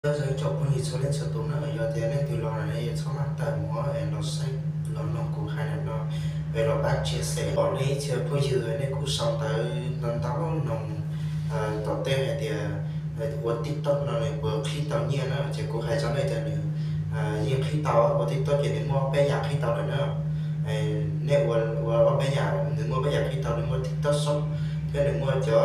Nyob zoo ib tsoom phooj ywg txhua leej txhua tus na, yog tias leej twg los lawm ne, txhob maj tawm mus es los saib los mloog kuv hais ntawm no, es los pab tsia xem. Pom nej ib txhia phooj ywg nej kuj sau ntawv ntau ntau noog tom tej hais tias ua TikTok no nws puas qhib tau nyiaj na, ces kuv hais rau nej tias nws yeej qhib tau. Ua TikTok ces nws muaj peb yam qhib tau lawm na. Nej ua, ua ob peb yam, nws muaj peb yam qhib tau, nws muaj TikTok Shop thiab nws muaj cov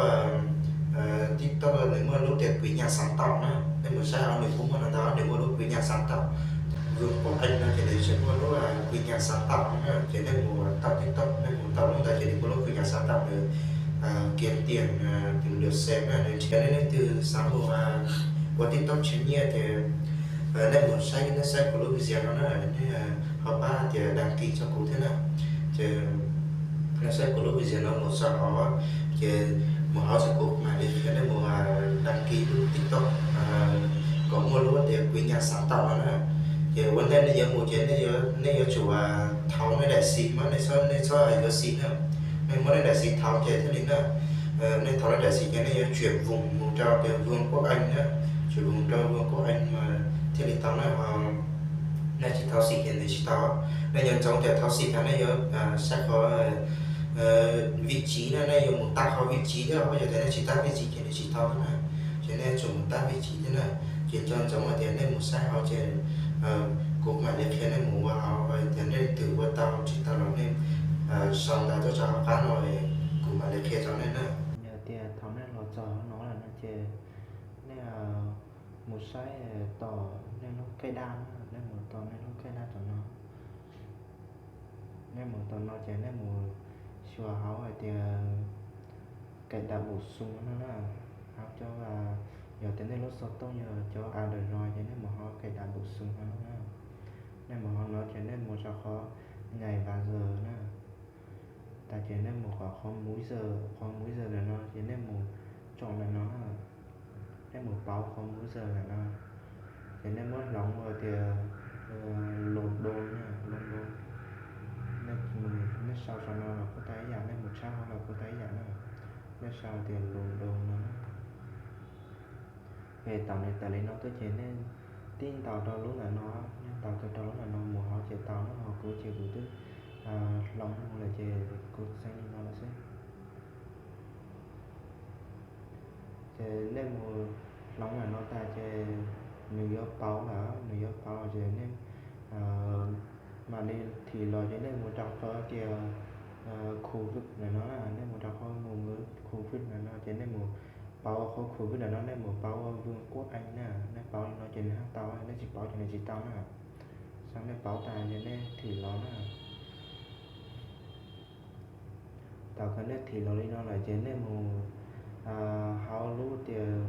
TikTok, nws muaj lub tias Quỹ Nhà Sáng Tạo na. Nej mus saib hauv nws kuj muaj no ntag, nws muaj lub Quỹ Nhà Sáng Tạo. Vườn Quốc Anh no ces nws tseem muaj lub Quỹ Nhà Sáng Tạo no na, ces nej mus tau TikTok, nej mus tau lub ntawd ces nws muaj lub Quỹ Nhà Sáng Tạo nws kiếm tiền từ lượt xem na. Nws nrhiav nej, leej twg xav mus ua TikTok tshev nyiaj ces nej mus saib, nej saib kuv lub video no na, nej ho pab tias đăng ký rau kuv thiab na. Ces nej saib kuv lub video no mus txog hauv, ces mus hauv ces kuv mam li qhia nej mus đăng ký lub TikTok kom muaj lub tias Quỹ Nhà Sáng Tạo no na. Ces ua ntej nej yuav mus ces nej yuav tsum thauv nej daim xim, nej txhob, nej txhob yuav xim na. Nej muab nej daim xim thauv ces thiaj li na. Nej thauv nej daim xim ces nej yuav chuyển vùng mus rau tias Vương quốc Anh na, chuyển vùng rau Vương quốc Anh mas thiaj li tau na. Nej tsis thauv xim ces nws tsis tau. Nej nco ntsoov tias thauv xim thaum nej yuav saib qhov vị trí na, nej yuav mus tab qhov vị trí thiab, yog tias nej tsis tab vị trí ces nws tsis tau na. Ces nej yuav tsum mus tab vị trí thiab na. Ces nco ntsoov hais tias nej mus saib hauv ces kuv mam li qhia nej mus ua hauv, tias nej leej twg ua tau tsis tau los nej sau ntawv tuaj rau hauv qab no, kuv mam li qhia rau nej na. Yog tias thaum nej los txog hauv no lawm no ces nej mus saib tom nej lub kej daj na, nej mus tom nej lub kej daj tom no. Nej mus tom no ces nej mus xyuas hauv hais tias cài đặt bổ sung no na. Hauv cov, yog tias nej lub xov tooj yog cov Android ces nej mus hauv cài đặt bổ sung no na. Nej mus hauv no ces nej mus rau qhov ngày và giờ na. Tas ces nej mus qhov, qhov múi giờ, qhov múi giờ ntawm no ces nej mus chọn ntawm no na. Nej mus pauv qhov múi giờ ntawm no. Ces nej muab hloov ua tias lùng đô na, lùng đô. Nej sau saum no los kuj tau ib yam, nej mus tshawb hauv los kuj tau ib yam na. Nej sau tias lùng đô no. Ces thaum nws tawm li no tuaj ces nej tib ntaus rau lub ntawm no, nej ntaus kiag rau lub ntawm no mus hauv ces tau na. Ho kuv ces kuv twb hloov mus lawm ces kuv txeeb li no lawm xwb. Ces nej mus hloov ntawm no tas ces nws yuav pauv lawm, nws yuav pauv ces nej mam li thim los ces nej mus rau qhov tias khu vwj ntawm no na, nej mus rau qhov mus khu vwj ntawm no ces nej mus pauv qhov khu vwj ntawm no, nej mus pauv ua Vương quốc Anh na, nej pauv li no ces nws thiaj tau, nej tsis pauv ces nws tsis tau na. Xav nej pauv tas ces nej thim los na. Thaum kawg nej thim los li no lawm ces nej mus hauv lub tias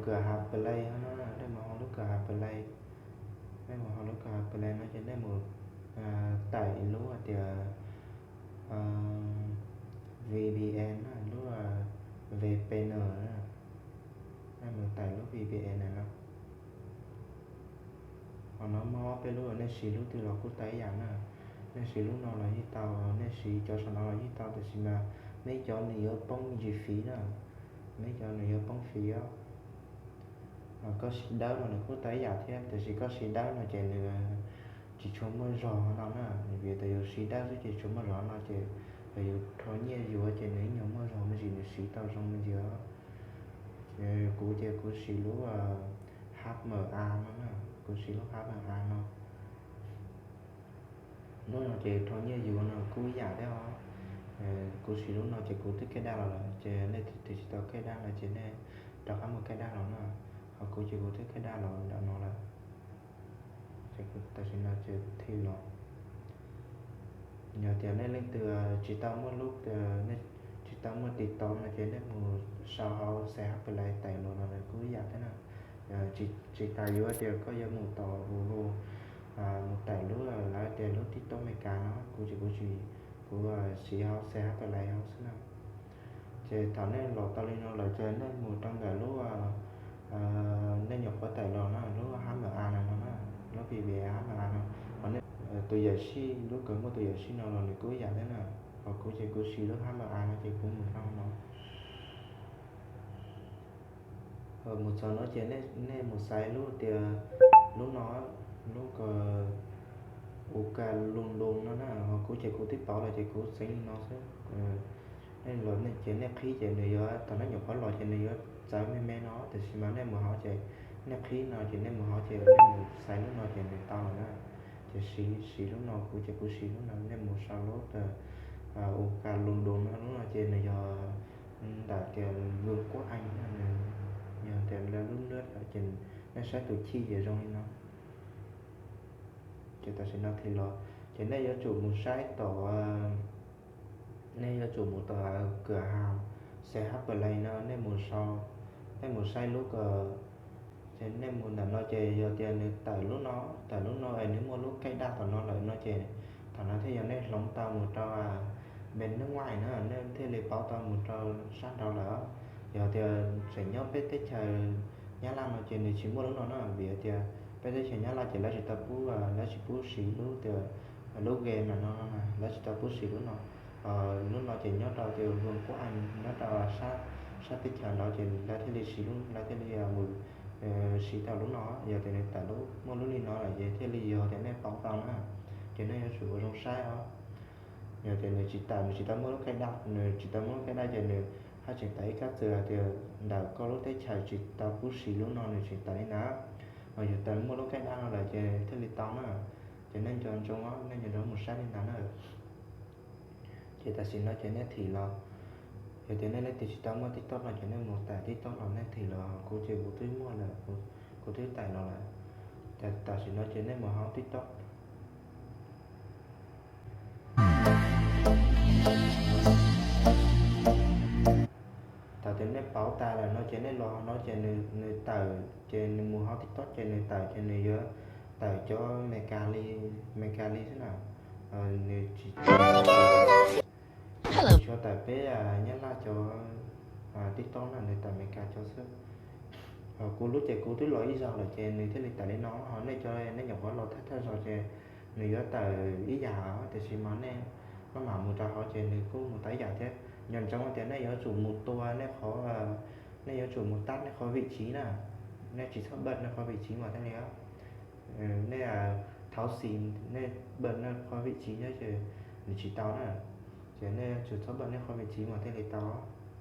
kawm hav Play no, nej mus hauv lub kawm hav Play. Nej mus hauv lub kawm hav Play no ces nej mus taim lub tias VPN na, lub VPN na. Nej mus taim lub VPN na. Qhov no muaj ob peb lub, nej siv lub twg los kuj tau ib yam na. Nej siv lub no los yeej tau, nej siv cov saum no los yeej tau, tiam sis mas neb cov nws yuav poob chi phí na, neb cov nws yuav poob phí os. Koj siv dawb no nws kuj tau ib yam thiab, tiam sis koj siv dawb no ces nws tsis tshua muaj zog no na, vim tias yus siv dawb xwb ces tsis tshua muaj zog no ces yus rho nyiaj yuav ces nws ib nyuag muaj zog me ntsis, nws siv tau zoo me ntsis. Kuv ces kuv siv lub H M A no na, kuv siv lub H M A no. Lub no ces rho nyiaj yuav no kuj ib yam thiab os. Kuv siv lub no ces kuv twb kej daj los lawm, ces nej twg tsis tau kej daj no ces nej rov qab mus kej daj los na. Ho kuv ces kuv twb kej daj los ntawm no lawm. Ces kuv tam sim no ces thim los. Yog tias nej leej twg tsis tau muaj lub, nej tsis tau muaj TikTok no ces nej mus sau hauv xais hab pes lais taim los no kuj ib yam thiab na. Tsis tas yuav tias koj yuav mus tom Google mus taim lub lawv tias lub TikTok Meskas no, kuv ces kuv tsis, kuv siv hauv xais hab pes lais hauv xwb na. Ces thaum nej los tau li no lawm ces nej mus rau ntawm lub, nej nyuam qhuav taim los na, lub H M A no no na, lub P P A H M A no. Ho nej tus yawm sij, lub kawg muaj tus yawm sij no los nws kuj ib yam thiab na. Ho kuv ces kuv siv lub H M A no ces kuv mus rau no. Mus txog no ces nej mus xaiv lub tias, lub no, lub ko, u ka lus lus no na, ho kuv ces kuv twb pauv lawm ces kuv xeev li no xwb. Nej los ces nej qhib ces nws yuav thaum nej nyuam qhuav los ces nws yuav txawv me me no, tiam sis mas nej mus hauv ces, nej qhib no ces nej mus hauv ces nej mus xaiv lub no ces nws tau lawm na. Ces siv, siv lub no, kuv ces kuv siv lub no, nej mus sau lub tias, u ka lus lus no, lub no ces nws yog ntawm tias Vương quốc Anh, yog tias lub nab ces nej saib tus chij ces zoo li no. Ces tam sim no thim los ces nej yuav tsum mus saib tom, nej yuav tsum mus tom kws ha xe hab plas no, nej mus sau, nej mus saib lub ko, ces nej mus ntawm no ces yog tias nws tawm lub no, tawm lub no es nws muaj lub kaij daj tom no lawm no ces thaum no thiaj yog nej hloov tau mus rau npe nub nqaij na, nej thiaj li pauv tau mus rau sab nraud lawm. Yog tias tseem nyob peb teb chaws Nyab Laj no ces nws tsis muaj lub no na, vim tias peb teb chaws Nyab Laj ces lawv tsis tau pub, lawv tsis pub siv lub tias, lub game no no, lawv tsis tau pub siv lub no. Lub no ces nyob rau tias Vương quốc Anh, nyob rau sab teb chaws nraud ces lawv thiaj li siv, lawv thiaj li mus siv tau lub no. Yog tias nws tawm lub, muaj lub li no lawm ces thiaj li yog tias nej pauv tau na, ces nej yuav tsum ua zoo saib os. Yog tias nws tsis tawm, nws tsis tau muaj lub kaij daj, nws tsis tau muaj lub kaij daj ces nws haj tseem tawm ib kab txwm hais tias ntawm koj lub teb chaws tsis tau pub siv lub no, nws tseem tawm li ntawd. Ho yog tias muaj lub kaij daj no lawm ces thiaj li tau na. Ces nej nco ntsoov, nej nco ntsoov mus saib li ntawd na. Ces tam sim no ces nej thim los, yog tias nej leej twg tsis tau muaj TikTok no ces nej mus tải TikTok los nej thim los, kuv ces kuv twb muaj lawm, kuv twb tải los lawm. Tam sim no ces nej mus hauv TikTok. Thaum tias nej pauv tas lawm no ces nej los no ces nws tawm, ces nws mus hauv TikTok ces nws tawm ces nws yuav tawm cov Meskas li, Meskas li xwb na. Nws tsis, tsis tshua tawm peb Nyab Laj cov TikTok na, nws tawm Meskas cov xwb. Kuv lub ces kuv twb los ib zaug lawm ces nws thiaj li tawm li no, ho nej cov nej nyuam qhuav los thawj thawj zaug ces nws yuav tawm ib yam, tiam sis mas nej maj mam mus rau hauv ces nws kuj mus tau ib yam thiab. Nco ntsoov tias nej yuav tsum mus tua nej qhov, nej yuav tsum mus tab nej qhov vim tsiv na, nej tsis txhob npaj nej qhov vim tsiv mas thiaj li. Nej thauv xim, nej npaj nej qhov vim tsiv nyob ces nws tsis tau na. Ces nej yuav tsum txhob npaj nej qhov vim tsiv mas thiaj li tau.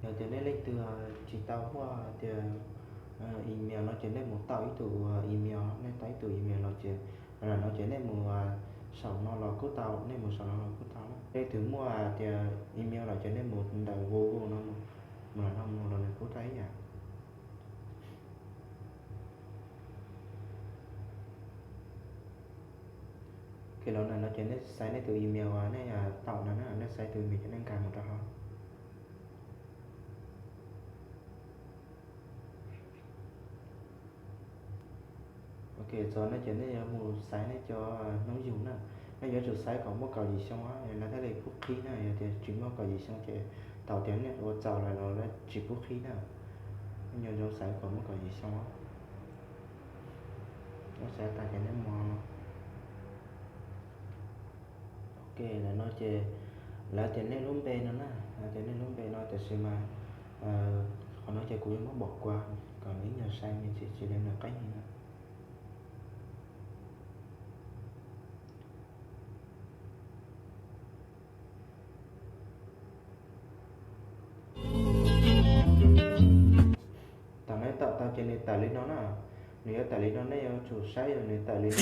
Yog tias nej leej twg tsis tau muaj tias email no ces nej mus tau ib tug email, nej tau ib tug email los ces, no ces nej mus saum no los kuj tau, nej mus saum no los kuj tau. Leej twg muaj tias email los ces nej mus ntawm Google no, mus no mus los nws kuj tau ib yam. Ces los ntawm no ces nej xaiv nej tus email uas nej tau no na, nej xaiv tus email ces nej nkag mus rau hauv. Ok, txog no ces nej yuav mus xaiv nej cov hnub yug na. Nej yuav tsum xaiv kom muaj kaum yim xyoo, lawv thiaj li pub qhib na. Yog tias tsis muaj kaum yim xyoo ces thaum tias nej ua txaus lawm los lawv tsis pub qhib na. Nej yuav tsum xaiv kom muaj kaum yim xyoo. Xaiv tas ces nej mus. Ok, lawv no ces, lawv tias nej lub npe no na, lawv tias nej lub npe no, tiam sis mas qhov no ces kuv yuav muab bỏ qua, kom nws ib nyuag sai me ntsis, tsis li nws qeeb li na. Thaum nej tawm tau ces nws tawm li no na, nws yuav tawm li no, nej yuav tsum saib nws tawm li no.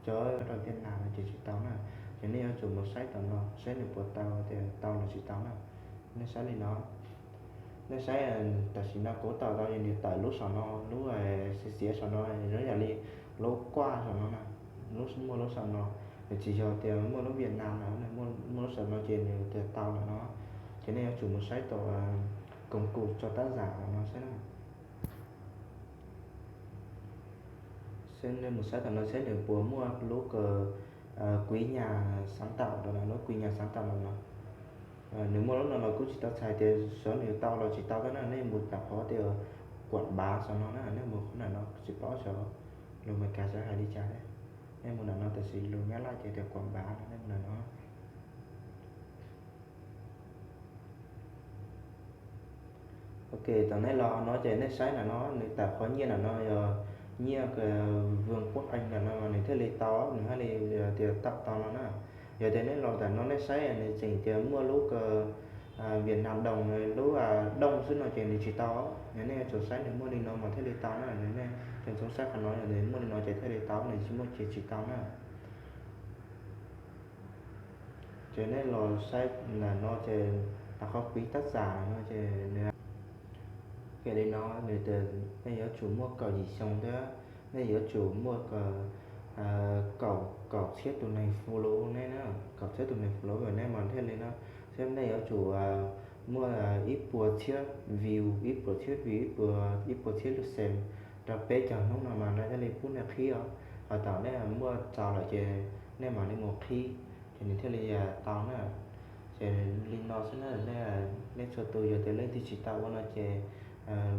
Cov rau tiaj nas no ces tsis tau na, ces nej yuav tsum mus saib tom no saib nws puas tau tias tau los tsis tau na. Nej saib li no, nej saib, tam sim no kuv tau tau ces nws tawm lub saum no, lub xiav xiav saum no, zoo yam li lub kuaj saum no na, lub muaj lub saum no, nws tsis yog tias muaj lub Việt Nam no, muaj lub saum no ces nws tias tau lawm no. Ces nej yuav tsum mus saib tom công cụ cho tác giả no saib na. Saib nej mus saib tom no saib nws puas muaj lub ko, quý nhà sáng tạo no, lub quý nhà sáng tạo no. Nws muaj lub no los kuj tsis tau txhais tias xyov nws tau los tsis tau thiab na, nej mus tom qhov tias quảng bá saum no na, nej mus qhov ntawm no tsis paub xyov lus Meskas xyov hais li cas thiab. Nej mus ntawm no tiam sis lus Nyab Laj ces tias quảng bá no, nej mus ntawm no. Ok, thaum nej los no ces nej saib ntawm no, nws tawm qhov nyiaj ntawm no yog nyiaj Vương quốc Anh ntawm no mas nws thiaj li tau, nws thiaj li tias tau tau no na. Yog tias nej los ntawm no nej saib nws tseem tias muaj lub Việt Nam đồng, lub đồng xwb no ces nws tsis tau. Yog nej yuav tsum saib nws muaj li no mas thiaj li tau na. Nej tseem txhob saib qhov no, yog nws muaj li no ces thiaj li tau, nws tsis muaj ces tsis tau na. Ces nej los saib ntawm no ces, qhov quý tác giả no ces nws, li no nws tias nej yuav tsum muaj kaum yim xyoo thiab nej yuav tsum muaj kaum, kaum txhiab tus neeg follow nej na, kaum txhiab tus neeg follow nej mas thiaj li no, thiab nej yuav tsum muaj ib puas txhiab view, ib puas txhiab view, ib puas, ib puas txhiab lượt xem rau peb caug hnub no mas nej thiaj li pub nej qhib os. Ho thaum nej muaj txaus lawm ces nej mam li mus qhib ces nws thiaj li tau na. Ces li no xwb na, nej txhua tus yog tias leej twg tsis tau ua no ces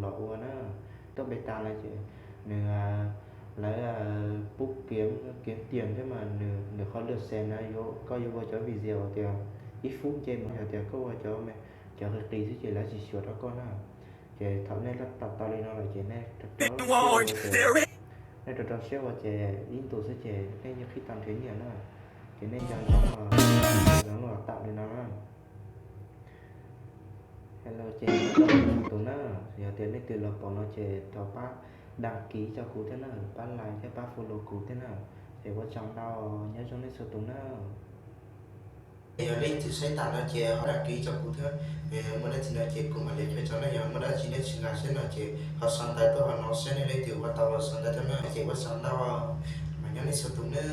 los ua na. Tuaj beta no ces nws, lawv pub kiếm tiền thiab mas nws, nws qhov lượt xem na, koj yuav ua cov video tias ib phút nce mas yog tias koj ua cov, cov qis qis xwb ces lawv tsis xyuas rau koj na. Ces thaum nej tau tau li no lawm ces nej rau rau siab ua ces, nej rau rau siab ua ces ib ntus xwb ces nej yeej qhib tau nrhiav nyiaj na. Ces nej nco ntsoov, ntsoov los tau li no na. Hello, ces nej txhua tus na, yog tias leej twg los pom no ces thov pab đăng ký cho kuv thiab na, pab like thiab pab follow kuv thiab na. Ces ua tsaug ntau, nyob zoo nej txhua tus na. Yog leej twg saib tas no ces ho đăng ký cho kuv thiab. Muaj dab tsi no ces kuv mam li qhia tso na, yog muaj dab tsi nej tsis nkag siab no ces ho sau ntawv tuaj hauv no saib nej leej twg ua tau los sau ntawv tuaj na, ces ua tsaug ntau, mas nyob nej txhua tus na.